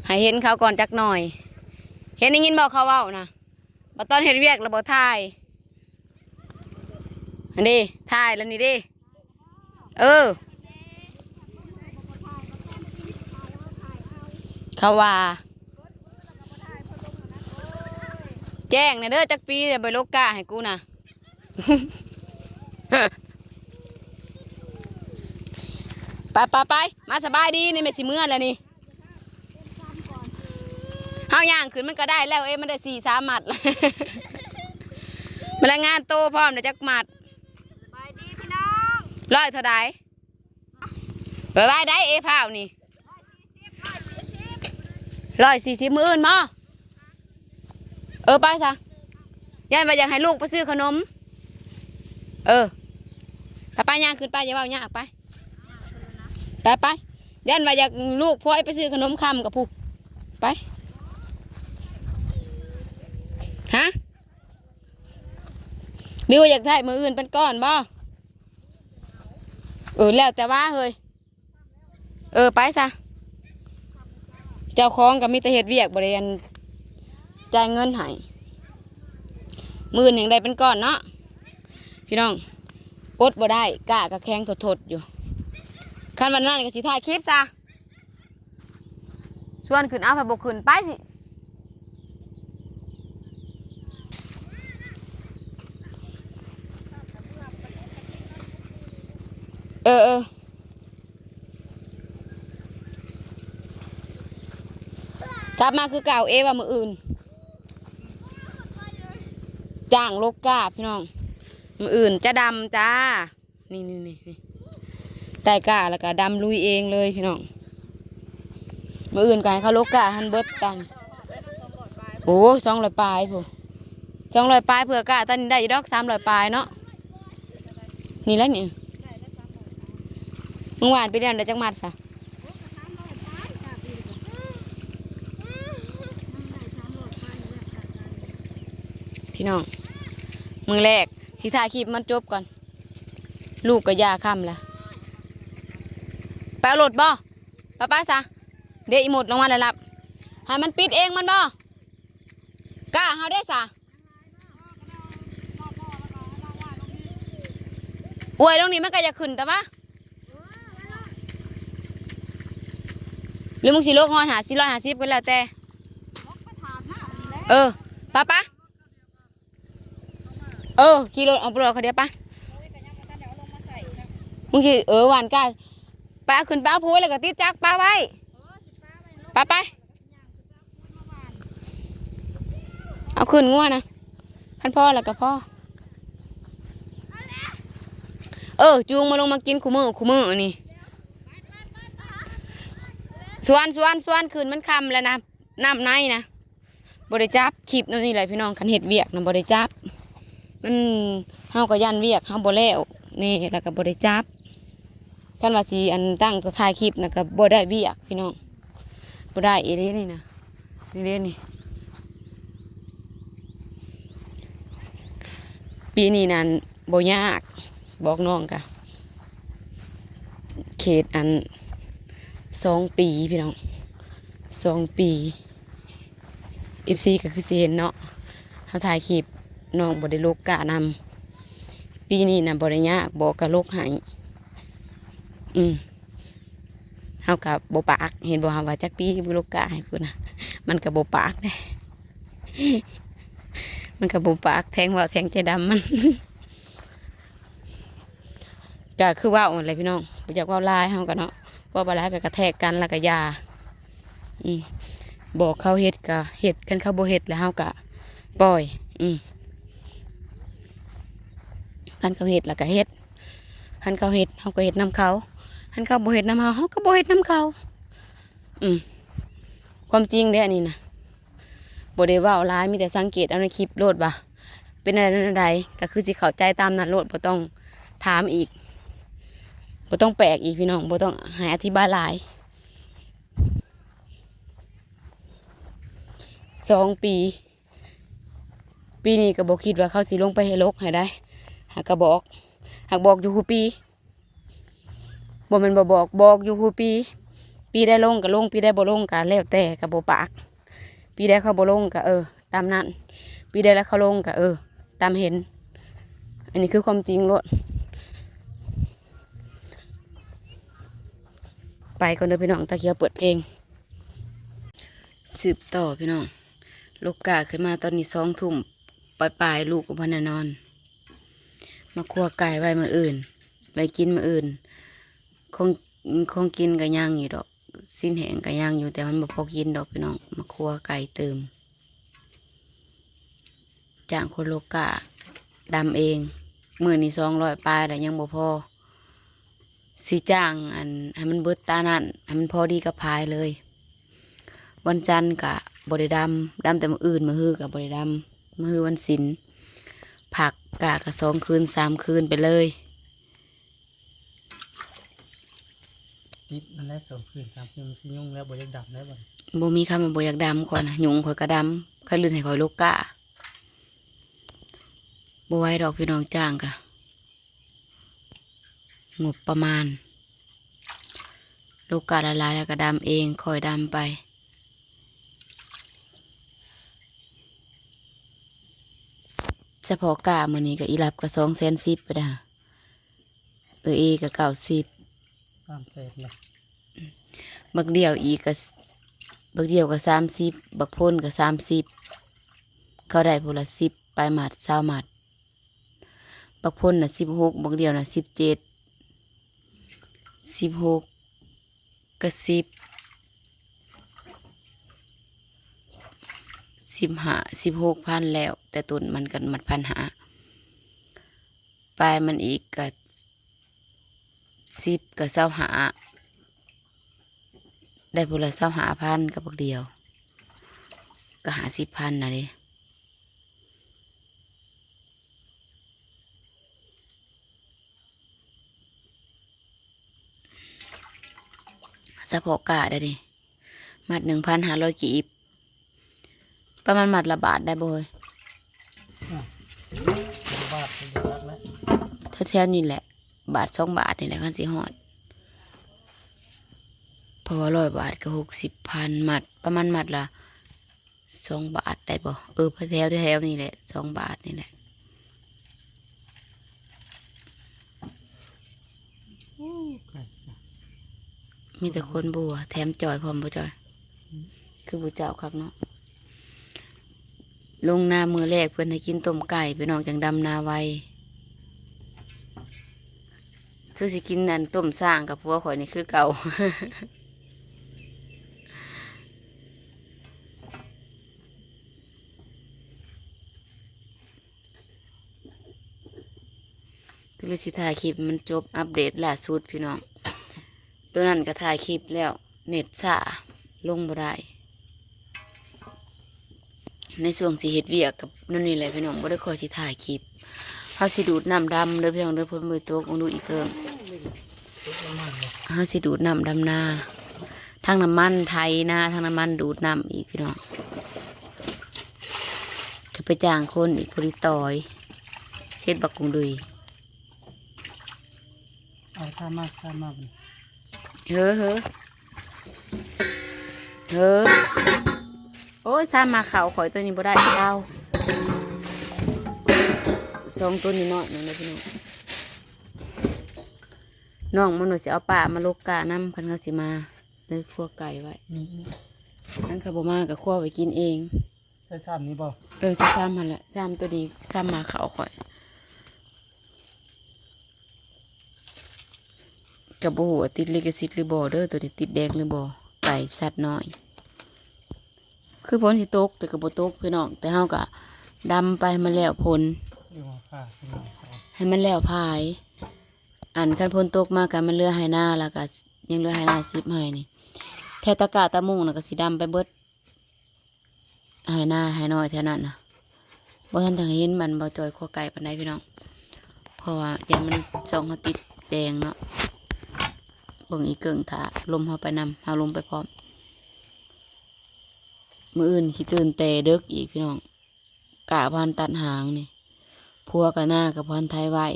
ໃຫ້ເຫັນເຂົາກ່ອນຈັກໜ່ອຍ. ເຫັນ ໄດ້ຍິນບໍ່ເຂົາເວົ້ານະ? ບັດຕອນເຮັດວຽກລະບໍ່ຖ່າຍ. ອັນນີ້ ຖ່າຍແລ້ວນີ້ເດ້. ເອີ ເຂົາວ່າ ແຈ້ງແດ່ເດີ ຈັກປີແລ້ວ ບໍ່ລົກກ້າໃຫ້ກູນະ. ໄປໆໆ ມາ ສະບາຍດີນີ້ ແມ່ຊິເມືອແລ້ວນີ້. ເຮົາຍ່າງຂຶ້ນມັນກໍໄດ້ແລ້ວເອ ມັນໄດ້ສີ່ສາມມັດ. ມາລາຍງານໂຕພ້ອມ ໄດ້ຈັກມັດ? ສະບາຍດີພີ່ນ້ອງ. ຮ້ອຍເທົ່າໃດ? ໄວໆໄດ໋ເອ ພ້າວນີ້. ຮ້ອຍສີ່ສິບ ມື້ອື່ນບໍ? ເອີ ໄປຊະ. ຢ້ານວ່າຢາກໃຫ້ລູກໄປຊື້ຂະໜົມ. ເອີ ໄປໆ ຍ່າງຂຶ້ນໄປ ຢ່າເວົ້າຍາກ ໄປ ໄປໆ. ຢ້ານວ່າຢາກ ລູກພວຍໄປຊື້ຂະໜົມຄ່ຳກັບຜູ້ ໄປ. ຮະ? ຫຼືວ່າຢາກໄດ້ມື້ອື່ນເປັນກ້ອນບໍ? ເອີ ແລ້ວແຕ່ວ່າເຮີ້ຍ. ເອີ ໄປຊະ. ເຈົ້າຂອງກໍມີແຕ່ເຮັດວຽກ ບໍ່ໄດ້ອັນ ຈ່າຍເງິນໃຫ້. ມື້ອື່ນຍັງໄດ້ເປັນກ້ອນເນາະ ພີ່ນ້ອງ. ອົດບໍ່ໄດ້ ກ້າກໍແຂງທົດໆຢູ່. ຄັນວ່ານັ້ນກໍຊິຖ່າຍຄລິບຊະ. ຊວນຂຶ້ນ ເອົາ ໃຜບໍ່ຂຶ້ນ ໄປຊິ. ເອີໆ ກັບມາຄືເກົ່າເອ ວ່າມື້ອື່ນ. ຈ້າງລົກກ້າ ພີ່ນ້ອງ ມື້ອື່ນຈະດຳຈ້າ. ນີ້ໆໆ ໄດ້ກ້າແລ້ວກໍດຳລຸຍເອງເລີຍພີ່ນ້ອງ. ມື້ອື່ນກໍໃຫ້ເຂົາລົກກ້າຫັ້ນເບິດຕັງ. ໂອ້ຍ ສອງຮ້ອຍປາຍພຸ້ນ ສອງຮ້ອຍປາຍ ເພື່ອກ້າຕານີ້ໄດ້ຢູ່ດອກ ສາມຮ້ອຍປາຍເນາະ. ນີ້ແຫຼະນີ້ ມື້ວານໄປເດືອນໄດ້ຈັກມັດຊະ? ພີ່ນ້ອງ ມື້ແລກ ຊິຖ່າຍຄລິບມັນຈົບກ່ອນ. ລູກກໍຢາຄ່ຳລະ ໄປເອົາລົດບໍ? ໄປໆຊະ. ເດ ອີໝົດລົງມາແລ້ວລັບ ໃຫ້ມັນປິດເອງມັນບໍ? ກ້າເຮົາເດ້ຊະ. ອວຍລົງນີ້ມັນກໍຢາກຂຶ້ນແຕ່ວ່າ ຫຼືມຶງຊິລົກຮອດຫ້າສິບ ຮ້ອຍຫ້າສິບກໍແລ້ວແຕ່. ເອີ ໄປໆ. ເອີ ຂີ່ລົດອອກໄປໂລດ ເຂົາດຽວປະ. ມຶງຊິ ເອີ ຫວ່ານກ້າ ໄປເອົາຂຶ້ນ ໄປເອົາພູແລ້ວກໍຕິດຈັກປະໄວ້ ໄປໆ. ເອົາຂຶ້ນງົວນະ ຄັນພໍແລ້ວກໍພໍ. ເອີ ຈູງມາລົງມາກິນຄູ່ມື້ ຄູ່ມື້ນີ້. ຊວນ ຊວນ ຊວນຂຶ້ນ ມັນຄ່ຳແລ້ວນະ ນ້ຳໃນນະ. ບໍ່ໄດ້ຈັບ ຄລິບແນວນີ້ແຫຼະພີ່ນ້ອງ ຄັນເຮັດວຽກນະບໍ່ໄດ້ຈັບ. ມັນ ເຮົາກໍຢ້ານວຽກເຮົາບໍ່ແລ້ວແດ່ ແລ້ວກໍບໍ່ໄດ້ຈັບ. ຄັນວ່າຊິອັນຕັ້ງຕາຖ່າຍຄລິບນະກໍບໍ່ໄດ້ວຽກພີ່ນ້ອງ ບໍ່ໄດ້ອີ່ຫຼີນີ້ນະ. ນີ້ເດ້ນີ້ ປີນີ້ນັ້ນບໍ່ຍາກ ບອກນ້ອງກະ ເຂດອັນ ສອງປີພີ່ນ້ອງ ສອງປີ. ເອັຟຊີກໍຄືຊິເຫັນເນາະ ເຮົາຖ່າຍຄລິບ ນ້ອງບໍ່ໄດ້ລົກກ້ານຳ. ປີນີ້ນະບໍ່ໄດ້ຍາກ ບອກກໍລົກໃຫ້. ອືມ ເຮົາກໍບໍ່ປາກ ເຫັນບໍ່ ເຮົາວ່າຈັກປີບໍ່ລົກກ້າໃຫ້ພຸ້ນນະ ມັນກໍບໍ່ປາກເດ້ ມັນກໍບໍ່ປາກ ແທງເວົ້າແທງໃຈດຳມັນ. ກໍຄືເວົ້າຫັ້ນແຫຼະພີ່ນ້ອງ ບໍ່ຢາກເວົ້າຫຼາຍ ເຮົາກໍເນາະ ເວົ້າຫຼາຍກໍກະແທກກັນ ແລ້ວກໍຢ່າ. ອືມ ບອກເຂົາເຮັດກໍເຮັດ ຄັນເຂົາບໍ່ເຮັດແລ້ວເຮົາກໍປ່ອຍ. ອືມ ຄັນເຂົາເຮັດແລ້ວກໍເຮັດ ຄັນເຂົາເຮັດເຮົາກໍເຮັດນຳເຂົາ ຄັນເຂົາບໍ່ເຮັດນຳເຮົາ ເຮົາກໍບໍ່ເຮັດນຳເຂົາ. ອືມ ຄວາມຈິງເດ້ອັນນີ້ນະ ບໍ່ໄດ້ເວົ້າຫຼາຍ ມີແຕ່ສັງເກດເອົາໃນຄລິບໂລດວ່າເປັນແນວໃດ ກໍຄືຊິເຂົ້າໃຈຕາມນັ້ນໂລດ ບໍ່ຕ້ອງຖາມອີກ ບໍ່ຕ້ອງແປກອີກພີ່ນ້ອງ ບໍ່ຕ້ອງໃຫ້ອະທິບາຍຫຼາຍ. ສອງປີ ປີນີ້ກໍບໍ່ຄິດວ່າເຂົາຊິລົງໄປໃຫ້ລົກໃຫ້ໄດ໋ ຫາກກໍບອກ ຫາກບອກຢູ່ຄູ່ປີ. ບໍ່ແມ່ນບໍ່ບອກ ບອກຢູ່ຄູ່ປີ ປີໃດລົງກໍລົງ ປີໃດບໍ່ລົງກໍແລ້ວແຕ່ ກໍບໍ່ປາກ. ປີໃດເຂົາບໍ່ລົງກໍ ເອີ ຕາມນັ້ນ ປີໃດແລ້ວເຂົາລົງກໍ ເອີ ຕາມເຫັນ. ອັນນີ້ຄືຄວາມຈິງໂລດ. ໄປກ່ອນເດີພີ່ນ້ອງ ຕາຂຽວເປີດເພງ. ສືບຕໍ່ພີ່ນ້ອງ ລູກກາຂຶ້ນມາຕອນນີ້ສອງທຸ່ມປາຍໆ ລູກກໍບໍ່ທັນໄດ້ນອນ. ມາຂົ້ວໄກ່ໄວ້ມື້ອື່ນ ໄວ້ກິນມື້ອື່ນ. ຂອງ ຂອງກິນກໍຍັງຢູ່ດອກ ຊີ້ນແຫ້ງກໍຍັງຢູ່ ແຕ່ມັນບໍ່ພໍກິນດອກພີ່ນ້ອງ. ມາຂົ້ວໄກ່ຕື່ມ ຈ້າງຄົນໂລກາດຳເອງ ມື້ນີ້ສອງຮ້ອຍປາຍແລ້ວ ຍັງບໍ່ພໍ. ຊິຈ້າງອັນໃຫ້ມັນເບິດຕານັ້ນ ໃຫ້ມັນພໍດີກັບພາຍເລີຍ. ວັນຈັນກະບໍ່ໄດ້ດຳ ດຳແຕ່ມື້ອື່ນ ມື້ຮືກະບໍ່ໄດ້ດຳ ມື້ຮືວັນສິນ. ພັກກະ ກະສອງຄືນສາມຄືນໄປເລີຍ. ຕິດຫັ້ນແຫຼະ ສອງຄືນສາມຄືນ ມັນຊິຍຸງແລ້ວ ບໍ່ຢາກດຳແລ້ວບັດນີ້. ບໍ່ມີຄຳວ່າບໍ່ຢາກດຳ ຂ້ອຍນະ ຍຸງຂ້ອຍກະດຳ ໃຜລື່ນໃຫ້ຂ້ອຍໂລກາ. ບໍ່ໄຫວດອກພີ່ນ້ອງ ຈ້າງກະງົບປະມານ ໂລກາຫຼາຍໆ ແລ້ວກະດຳເອງ ຄ່ອຍດຳໄປ. ສະເພາະກ້າມື້ນີ້ກະອີ່ລັບກະສອງແສນສິບໄປດາ ເອີ ເອກະເກົ້າສິບ ສາມແສນນະ ບັກດຽວອີກກະ ບັກດຽວກະສາມສິບ ບັກໂພນກະສາມສິບ ເຂົາໄດ້ຜູ້ລະສິບປາຍມັດ ຊາວມັດ. ບັກໂພນນະສິບຫົກ ບັກດຽວນະສິບເຈັດ ສິບຫົກ ກະສິບ ສິບຫ້າ ສິບຫົກພັນແລ້ວ ແຕ່ຕົ້ນມັນກະມັດພັນຫ້າ ປາຍມັນອີກກະສິບ ກະຊາວຫ້າ ໄດ້ຜູ້ລະຊາວຫ້າພັນກັບບັກດຽວ ກະຫ້າສິບພັນນະເດ. ສະເພາະກ້າໄດ໋ນີ້ ມັດໜຶ່ງພັນຫ້າຮ້ອຍກີບ ປະມານມັດລະບາດໄດ້ບໍ່ເຮີ້ຍ? ອືມ ລະບາດ ແຖວໆນີ້ແຫຼະ ບາດສອງບາດນີ້ແຫຼະ ຄັນຊິຮອດ ເພາະວ່າຮ້ອຍບາດກໍຫົກສິບພັນ ມັດ ປະມານມັດລະ ສອງບາດໄດ້ບໍ່? ເອີ ແຖວ ແຖວນີ້ແຫຼະ ສອງບາດນີ້ແຫຼະ. ໂອ້ ໄກ່ ມີແຕ່ຄົນບົວ ແຖມຈ່ອຍພ້ອມບໍ່ຈ່ອຍ? ອືມ ຄືບໍ່ເຈົ້າຄັກເນາະ. ລົງນາມື້ແລກເພິ່ນໃຫ້ກິນຕົ້ມໄກ່ ພີ່ນ້ອງ ຈັ່ງດຳນາໄວ. ຄືຊິກິນອັນຕົ້ມຊ້າງກັບຜົວຂ້ອຍນີ້ຄືເກົ່າ. ກໍເລີຍຊິຖ່າຍຄລິບໃຫ້ມັນຈົບ ອັບເດດລ່າສຸດພີ່ນ້ອງ. ໂຕນັ້ນກໍຖ່າຍຄລິບແລ້ວ ເນັດຊ້າ ລົງບໍ່ໄດ້. ໃນຊ່ວງທີ່ເຮັດວຽກກັບນັ້ນນີ້ແຫຼະພີ່ນ້ອງ ບໍ່ໄດ້ຄ່ອຍຊິຖ່າຍຄລິບ. ເຮົາຊິດູດນ້ຳດຳເດີພີ່ນ້ອງເດີ ຝົນບໍ່ຕົກ ເບິ່ງດູອີ່ເກີ້ງ. ເຮົາຊິດູດນ້ຳດຳນາ ທັງນ້ຳມັນໄຖນາ ທັງນ້ຳມັນດູດນ້ຳອີກພີ່ນ້ອງ. ຈະໄປຈ້າງຄົນອີກ ຜູ້ລິດຕອຍ ເຊັດບັກກຸງດຸຍ. ເອົາ ຕາມມາ ຕາມມາ. ເຮີ ເຮີ ເຮີ ໂອ້ຍ ສາມມາເຂົ້າຂ້ອຍໂຕນີ້ບໍ່ໄດ້ ເອົາ ສອງໂຕນ້ອຍໆ ນັ້ນນະພີ່ນ້ອງ. ນ້ອງມັນວ່າຊິເອົາປາມາລົກກ້ານຳ ຄັນເຂົາຊິມາ ເລີຍຂົ້ວໄກ່ໄວ້. ອືມ ຄັນເຂົາບໍ່ມາກໍຂົ້ວໄວ້ກິນເອງ. ໃສ່ຊ້ຳນີ້ບໍ່? ເອີ ໃສ່ຊ້ຳຫັ້ນແຫຼະ ຊ້ຳໂຕນີ້ ຊ້ຳມາເຂົ້າຂ້ອຍ. ກໍບໍ່ຮູ້ວ່າຕິດລິຂະສິດຫຼືບໍ່ເດີ ໂຕນີ້ຕິດແດງຫຼືບໍ່ ໄກ່ສັດນ້ອຍ. ຄືຝົນຊິຕົກ ແຕ່ກໍບໍ່ຕົກພີ່ນ້ອງ ແຕ່ເຮົາກໍດຳໄປໃຫ້ມັນແລ້ວຜົນ ຫຼືວ່າພາຍ ໃຫ້ມັນແລ້ວພາຍ. ອັນ ຄັນຝົນຕົກມາກໍມັນເຫຼືອໄຮ່ນາ ແລ້ວກໍຍັງເຫຼືອໄຮ່ນາສິບໄຮ່ນີ້ ແຖວຕາກ້າຕາມຸງນະ ກໍຊິດຳໄປເບິດ ໄຮ່ນາໄຮ່ນ້ອຍແຖວນັ້ນນະ. ບໍ່ທັນທັງເຫັນມັນບໍ່ຈ່ອຍຂົ້ວໄກ່ປານໃດພີ່ນ້ອງ ເພາະວ່າຢ້ານມັນສ່ອງເຮົາຕິດແດງເນາະ. ເບິ່ງອີ່ເກີ້ງຖ້າລົມເຮົາໄປນຳ ເຮົາລົມໄປພ້ອມ. ມື້ອື່ນຊິຕື່ນແຕ່ເດິກອີກພີ່ນ້ອງ. ກ້າບໍ່ທັນຕັດຫາງນີ້ ຜົວກໍນາກໍບໍ່ທັນໄຖໄວ້.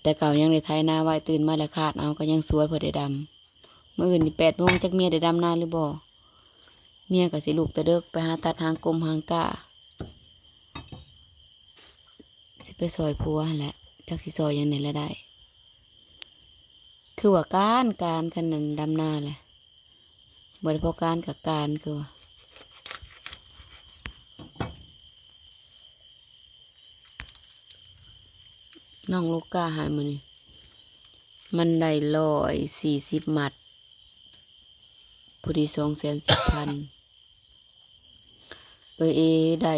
ແຕ່ເກົ່າຍັງໄດ້ໄຖນາໄວ, ຕື່ນມາແລ້ວຄາດເອົາ ກໍຍັງສວຍພໍໄດ້ດຳ. ມື້ອື່ນນີ້ແປດໂມງ ຈັກເມຍໄດ້ດຳນາຫຼືບໍ່? ເມຍກໍຊິລຸກແຕ່ເດິກໄປຫາຕັດຫາງກົມຫາງກ້າ ຊິໄປຊ່ອຍຜົວຫັ້ນແຫຼະ, ຈັກຊິຊ່ອຍຫຍັງແດ່ລະໄດ້. ຄືວ່າການ ການ ຄັນນັ້ນດຳນາແຫຼະ ບໍ່ໄດ້ພໍການກໍການ ຄືວ່າ ນ້ອງລູກກາໃຫ້ມື້ນີ້ ມັນໄດ້ຮ້ອຍສີ່ສິບມັດ ພໍດີສອງແສນສິບພັນ. ເອີຍເອໄດ້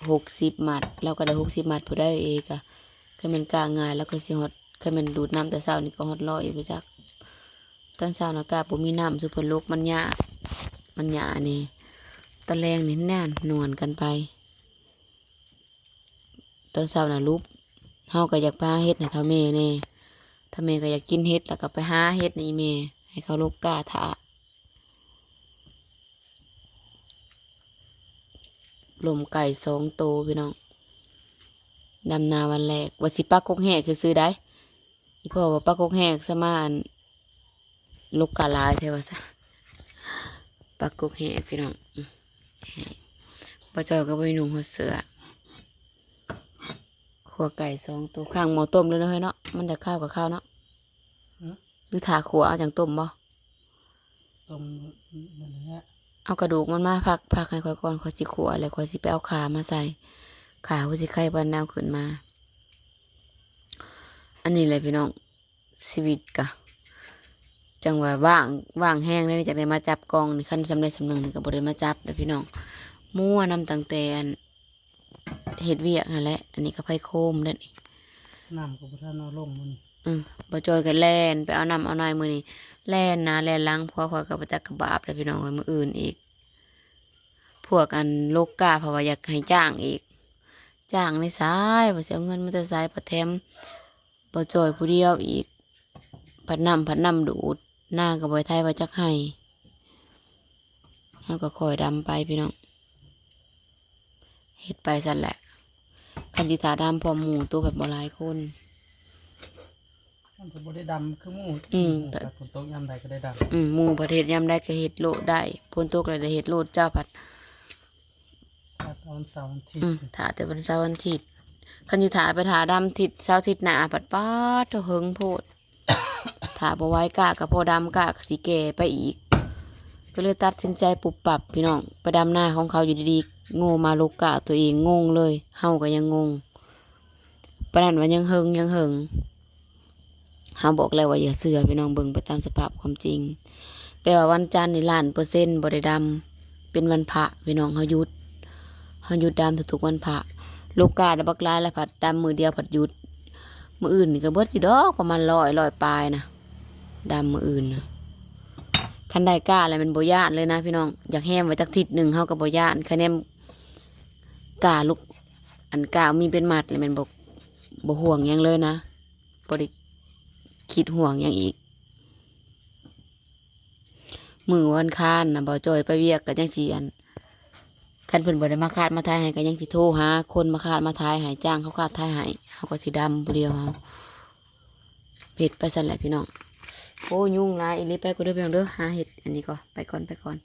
ຫົກສິບມັດ, ລາວກໍໄດ້ຫົກສິບມັດພຸ້ນໃດ໋. ເອີຍເອກະ ຄັນແມ່ນກ້າງ່າຍລາວກໍຊິຮອດ, ຄັນແມ່ນດູດນ້ຳແຕ່ເຊົ້ານີ້ກໍຮອດຮ້ອຍຢູ່ບໍ່ຈັກ. ຕອນເຊົ້ານະກ້າບໍ່ມີນ້ຳສູ່ເພິ່ນລົກ, ມັນຫຍ້າ ມັນຫຍ້ານີ້. ຕອນແລງນີ້ນານນວນກັນໄປ. ຕອນເຊົ້ານະຫຼຸບ, ເຮົາກໍຢາກໄປຫາເຫັດໃຫ້ເຖົ້າແມ່ແດ່, ເຖົ້າແມ່ກໍຢາກກິນເຫັດ, ແລ້ວກໍໄປຫາເຫັດໃຫ້ອີ່ແມ່, ໃຫ້ເຂົາລົກກ້າຖ້າ. ລົມໄກ່ສອງໂຕພີ່ນ້ອງ, ດຳນາວັນແລກ ວ່າຊິປັກກົກແຮກຊື່ໆໃດ໋. ອີ່ພໍ່ວ່າປັກກົກແຮກຊະມາ ອັນ ລົກກ້າຫຼາຍແທ້ວ່າຊັ້ນ. ປັກກົກແຮກພີ່ນ້ອງ, ບໍ່ຈ່ອຍກໍບໍ່ໄດ້ນຸ່ງຮອດເສື້ອ. ຂົ້ວໄກ່ສອງໂຕ ຂ້າງໝໍ້ຕົ້ມເລີຍເນາະເຮີຍເນາະ, ມັນຈະຄາວກໍຄາວເນາະ. ຫື? ຫຼືຖ້າຂົ້ວເອົາຈັ່ງຕົ້ມບໍ່? ຕົ້ມນັ້ນແຫຼະ. ເອົາກະດູກມັນມາພັກ ພັກໃຫ້ຂ້ອຍກ່ອນ, ຂ້ອຍຊິຂົ້ວແລ້ວຂ້ອຍຊິໄປເອົາຂ່າມາໃສ່, ຂ່າຫົວຊິໄຄປານແນວຂຶ້ນມາ. ອັນນີ້ແຫຼະພີ່ນ້ອງ, ຊີວິດກະຈັ່ງວ່າວ່າງ ວ່າງແຮງເດ້ ຈັກໄດ້ມາຈັບກ້ອງນີ້. ຄັນສ່ຳໃດສ່ຳໜຶ່ງນີ້ກໍບໍ່ໄດ້ມາຈັບເດ້ພີ່ນ້ອງ, ມົວນຳຕັ້ງແຕ່ ອັນ ເຮັດວຽກຫັ້ນແຫຼະ. ອັນນີ້ກໍໄຟໂຄມເດ້ນີ້, ນ້ຳກໍບໍ່ທັນເອົາລົງມື້ນີ້. ອື ບໍ່ຈ່ອຍກໍແລ່ນໄປເອົານ້ຳເອົາໃນມື້ນີ້, ແລ່ນໜ້າແລ່ນຫຼັງ. ຜົວຂ້ອຍກໍບໍ່ຈັກກະບາບແລ້ວພີ່ນ້ອງເອີຍ, ມື້ອື່ນອີກ ພວກ ອັນ ລົກກ້າ ເພາະວ່າຢາກໃຫ້ຈ້າງອີກ, ຈ້າງໃນສາຍ ວ່າຊິເອົາເງິນມາແຕ່ໃສ, ພັດແຖມບໍ່ຈ່ອຍຜູ້ດຽວອີກ. ພັດນ້ຳ ພັດນ້ຳດູດ, ນາກໍບໍ່ໄດ້ໄຖວ່າຈັກໄຮ່. ເຮົາກໍຄ່ອຍດຳໄປພີ່ນ້ອງ, ເຮັດໄປຊັ້ນແຫຼະ. ຄັນຊິຖ້າດຳພ້ອມໝູ່ໂຕພັດບໍ່ຫຼາຍຄົນ ມັນກໍບໍ່ໄດ້ດຳຄືໝູ່. ອືມ ແຕ່ ແຕ່ຝົນຕົກຍາມໃດກໍໄດ້ດຳ. ອືມ ໝູ່ປະເທດຍາມໃດກໍເຮັດໂລດໄດ້, ຝົນຕົກແລ້ວໄດ້ເຮັດໂລດ. ເຈົ້າພັດ ຖ້າແຕ່ວັນເສົາວັນທິດ. ອືມ ຖ້າແຕ່ວັນເສົາວັນທິດ. ຄັນຊິຖ້າໄປຖ້າດຳທິດເສົາທິດໜ້າ ພັດ ປາດໂທ້ ເຫິງໂພດ. ຖ້າບໍ່ໄວ ກ້າກໍພໍດຳ, ກ້າກໍຊິແກ່ໄປອີກ. ກໍເລີຍຕັດສິນໃຈປຸບປັບພີ່ນ້ອງ, ໄປດຳນາຂອງເຂົາ, ຢູ່ດີໆ ໂງ່ມາລົກກ້າຕົວເອງ, ງົງເລີຍ. ເຮົາກໍຍັງງົງ. ປານນັ້ນວ່າຍັງເຫິງ ຍັງເຫິງ. ເຮົາບອກແລ້ວວ່າຢ່າເຊື່ອພີ່ນ້ອງ, ເບິ່ງໄປຕາມສະພາບຄວາມຈິງ. ແຕ່ວ່າວັນຈັນນີ້ລ້ານເປີເຊັນບໍ່ໄດ້ດຳ, ເປັນວັນພະພີ່ນ້ອງ, ເຮົາຢຸດ ເຮົາຢຸດດຳທຸກໆວັນພະ. ລູກກ້າໄດ້ບັກຫຼາຍແລ້ວ ພັດດຳມື້ດຽວພັດຢຸດ. ມື້ອື່ນນີ້ກໍເບິດຢູ່ດອກ ປະມານຮ້ອຍ ຮ້ອຍປາຍນະ, ດຳມື້ອື່ນນະ. ຄັນໄດ້ກ້າແລ້ວແມ່ນບໍ່ຢ້ານເລີຍນະພີ່ນ້ອງ, ຢາກແຮມໄວ້ຈັກທິດໜຶ່ງເຮົາກໍບໍ່ຢ້ານ. ຄະແນນກ້າລູກ ອັນກ້າມີເປັນມັດແລ້ວແມ່ນບໍ່ ບໍ່ຫ່ວງຫຍັງເລີຍນະ, ບໍ່ໄດ້ຄິດຫ່ວງຫຍັງອີກ. ມື້ວັນຄານນະ ບ່າວຈ່ອຍໄປວຽກກໍຍັງຊິ ອັນ ຄັນເພິ່ນບໍ່ໄດ້ມາຄາດມາໄຖໃຫ້ ກໍຍັງຊິໂທຫາຄົນມາຄາດມາໄຖໃຫ້, ຈ້າງເຂົາຄາດໄຖໃຫ້, ເຮົາກໍຊິດຳຜູ້ດຽວເຮົາ. ເຮັດໄປຊັ້ນແຫຼະພີ່ນ້ອງ. ໂອ້ ຍຸງຫຼາຍອີ່ຫຼີ. ໄປກ່ອນເດີພີ່ນ້ອງເດີ, ຫາເຮັດອັນນີ້ກ່ອນ, ໄປກ່ອນ ໄປກ່ອນ.